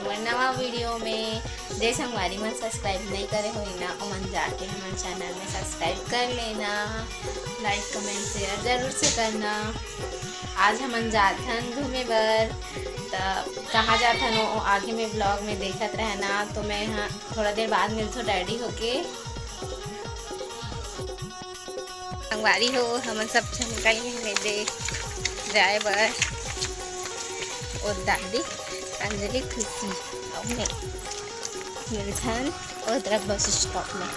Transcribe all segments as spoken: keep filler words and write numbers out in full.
मोर नवा वीडियो में। जे संगवारी मन सब्सक्राइब नहीं करे होही ना, ओमन जाके हमर चैनल में सब्सक्राइब कर लेना, लाइक कमेंट शेयर जरूर से करना। आज हमन जाथन घूमे बर, त कहाँ जाथन ओ आगे में ब्लॉग में देखत रहना। तो मैं यहाँ थोड़ा देर बाद मिलथो डैडी होके। संगवारी हो, हमन सब झन निकल गे हन एदे जाए बर। और दादी अंजलि खुशी अउ मैं मिलथन ओ तरफ बस स्टॉप में।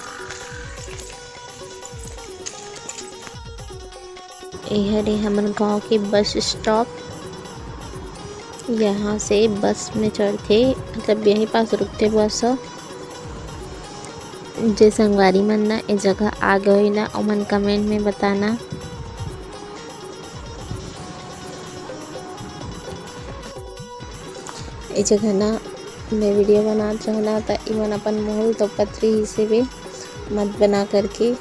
एहर ए हमर गांव के बस स्टॉप। यहाँ से बस में चढ़थे, मतलब यही पास रुकथे बस ह। जे संगवारी मन ना ए जगह आ गए ना, ओमन कमेंट में बताना। ए जगह ना मैं वीडियो बनात रहना, त इमन अपन मुंह ल तोपत रहिस हे बे, मत बना करके।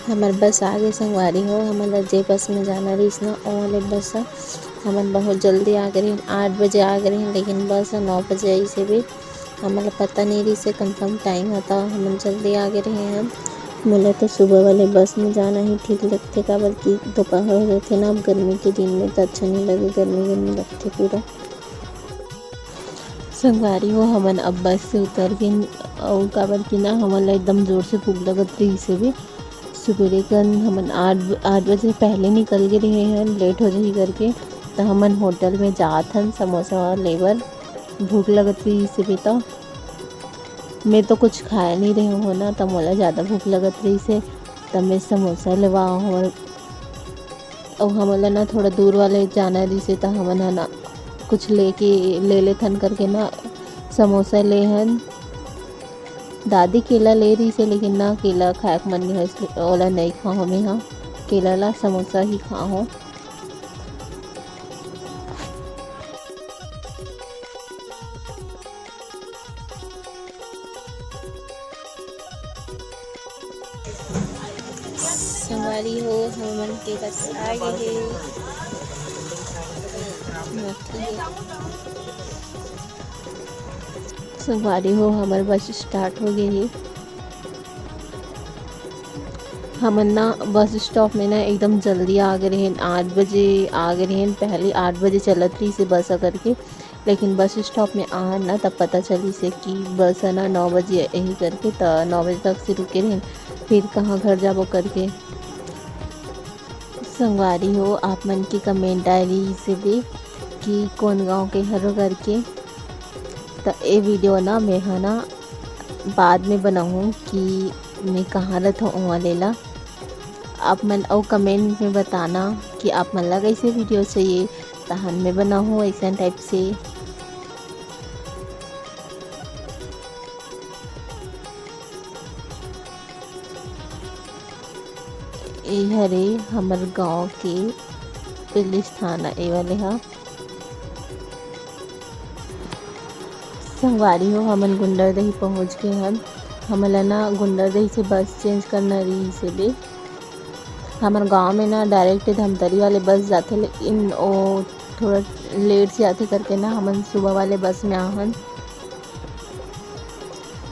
हमर बस आ गे संगवारी हो, हमन ला जे बस में जाना रहिस ना, ओ वाले बस ह। हमन बहुत जल्दी आ गे रहिन, आठ बजे आ गे रहिन, लेकिन बस ह नौ बजे आइस हे बे। हमन ला पता नइ रहिस हे कंफर्म टाइम ह, त हमन जल्दी आ गे रहे हन। मोला तो सुबह वाले बस में जाना ही ठीक लगथे, काबर कि दोपहर हो जाथे ना, अब गर्मी के दिन में त अच्छा नइ लगे, गर्मी गर्मी लगथे पूरा। संगवारी हो, हमन अब बस से उतर गेन, अउ काबर कि ना हमन ला एकदम जोर से भूख लगत रहिस हे बे। सुबेरे कन हमन आठ ब-, आठ बजे पहले निकल गे रहे हन, लेट हो जाही करके, त हमन होटल में जात हन समोसा ले बर। भूख लगत रहिस हे बे, त मैं तो कुछ खाए नइ रहे हों ना, त मोला ज़्यादा भूख लगत रहिस हे, त मैं समोसा लेवा आए हों। अउ हमन ला ना थोड़ा दूर वाले जाना रहिस हे, त हमन ह ना कुछ लेके, ले लेथन करके ना समोसा ले हन। दादी केला ले रहिस हे, लेकिन ना केला खाए के मन नइ होइस, ओला नइ खाहों मैं ह। केला ला समोसा ही खाहों। संगवारी हो, हमन के बस आ गे हे। संगवारी हो, हमर बस स्टार्ट हो गे हे। हमन ना बस स्टॉप में ना एकदम जल्दी आ गे रहेन, आठ बजे आ गे रहेन। पहले आठ बजे चलत रहिस हे बस ह करके, लेकिन बस स्टॉप में आहन ना, तब पता चलिस हे कि बस ह ना नौ बजे आही करके, त नौ बजे तक से रुके रहेन, फिर कहाँ घर जाबो करके। संगवारी हो, आप मन के कमेंट आए रहिस हे बे कि कोन गाँव के हरो करके। त ए वीडियो ना मैं ह ना बाद में बनाहूँ कि मैं कहाँ रथों, उहाँ ले ला। आप मन अउ कमेंट में बताना कि आप मन ला कैसे वीडियो चाहिए, तहन मैं बनाहूँ ऐसन टाइप से। ए हरे हमर गांव के पुलिस थाना, ए वाले ह। संगवारी हो, हमन गुंडरदेही पहुंच गे हन। हमन ला ना गुंडरदेही से बस चेंज करना रहिस हे बे। हमर गांव में ना डायरेक्ट धमतरी वाले बस जाथे, लेकिन ओ थोड़ा लेट से आथे करके ना हमन सुबह वाले बस में आहन।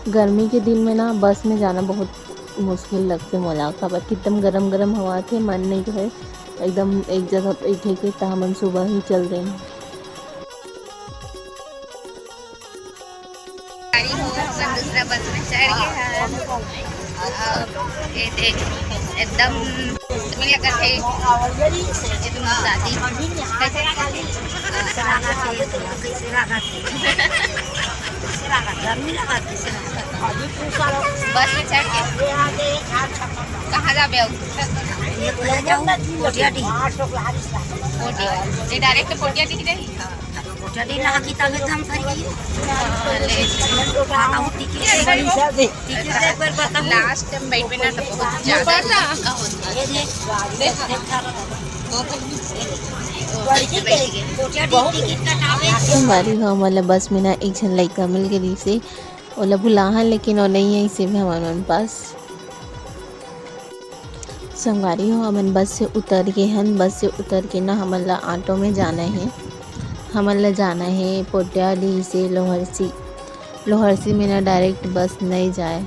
गर्मी के दिन में ना बस में जाना बहुत मुश्किल लगथे मोला, काबर कि एकदम गरम गरम हवा आथे, मन नइ करे एकदम एक जगह बैठे के, त हमन सुबह ही चल देन। गाड़ी हो, हमन दूसरा बस में चढ़ गे हन। अब ये देख, एकदम गर्मी लगत हे। ये तुम दादी कैसे? बस में चढ़ के कहाँ जाबे अब? कोटियाडीह। कोटियाडीह। ये डायरेक्ट कोटियाडीह जाही? कोटियाडीह ना की तबे तो हम फंस गए। हाँ, ले। बताओ टिकट एक बार, टिकट एक बार बताओ। लास्ट टाइम बैठबे ना तो बहुत ज्यादा धक्का होता है। ये देख, देख, देख। संगवारी हो, हमन ला बस में ना एक झन लइका मिल गे रहिसे, ओला बुलाहन, लेकिन ओ नइ आइस हे हमन मन पास। संगवारी हो, हमन बस से उतर गे हन। बस से उतर के ना हमन ला ऑटो में जाना हे। हमन ला जाना हे पोटियाडीह से लोहरसी। लोहरसी में ना direct बस नइ जाए।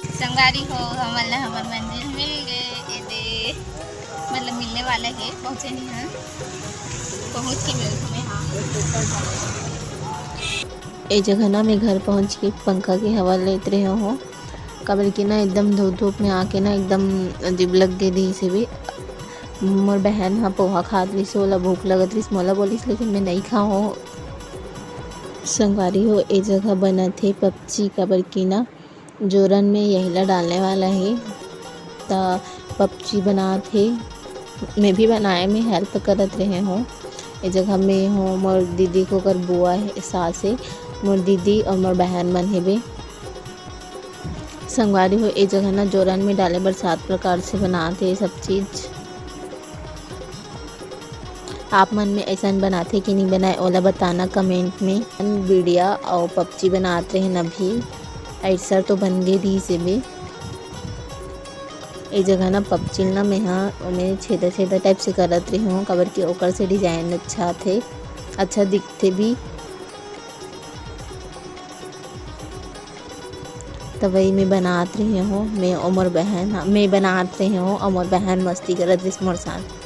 संगवारी हो, हमन ला हमर मंजिल मिल गए। एदे, मतलब मिलने वाला है, पहुँचे नहीं हैं, पहुँच के मिलत हमें। हाँ, ए जगह ना मैं घर पहुँच के पंखा के हवा लेत रहे हो, काबर कि ना एकदम धूप धूप में आके ना एकदम अजीब लग गे रहिस हवे। मोर बहन ह पोहा खात रहिस, ओला भूख लगत रहिस, मोला बोलिस, लेकिन मैं नइ खाओं। संगवारी हो, ए जगह बनत हे पपची, काबर कि ना जोरन में यही ला डालने वाला हे, त पपची बनात हे। मैं भी बनाए में help करत रहे हो। ए जगह मैं हो, मोर दीदी के ओकर बुआ हे, सास हे, मोर दीदी और मोर बहन मन हेबे। संगवारी हो, ए जगह ना जोरन में डाले बर सात प्रकार से बनात हे सब चीज। आप मन में ऐसन बनाथे कि नहीं बनाए, ओला बताना comment में। हम बीड़िया और पपची बनात रहे अभी, ऐसा तो बन गए रहिस हवे। ए जगह ना पपची ना मैं हा ओमे छेदा छेदा type से करत रहे हो, काबर कि ओकर से design अच्छा आथे, अच्छा दिखथे भी। त वही मैं बनात रहे हो, मैं और मोर बहन, हाँ, मैं बनात रहे हो और मोर बहन मस्ती करत रहिस मोर साथ।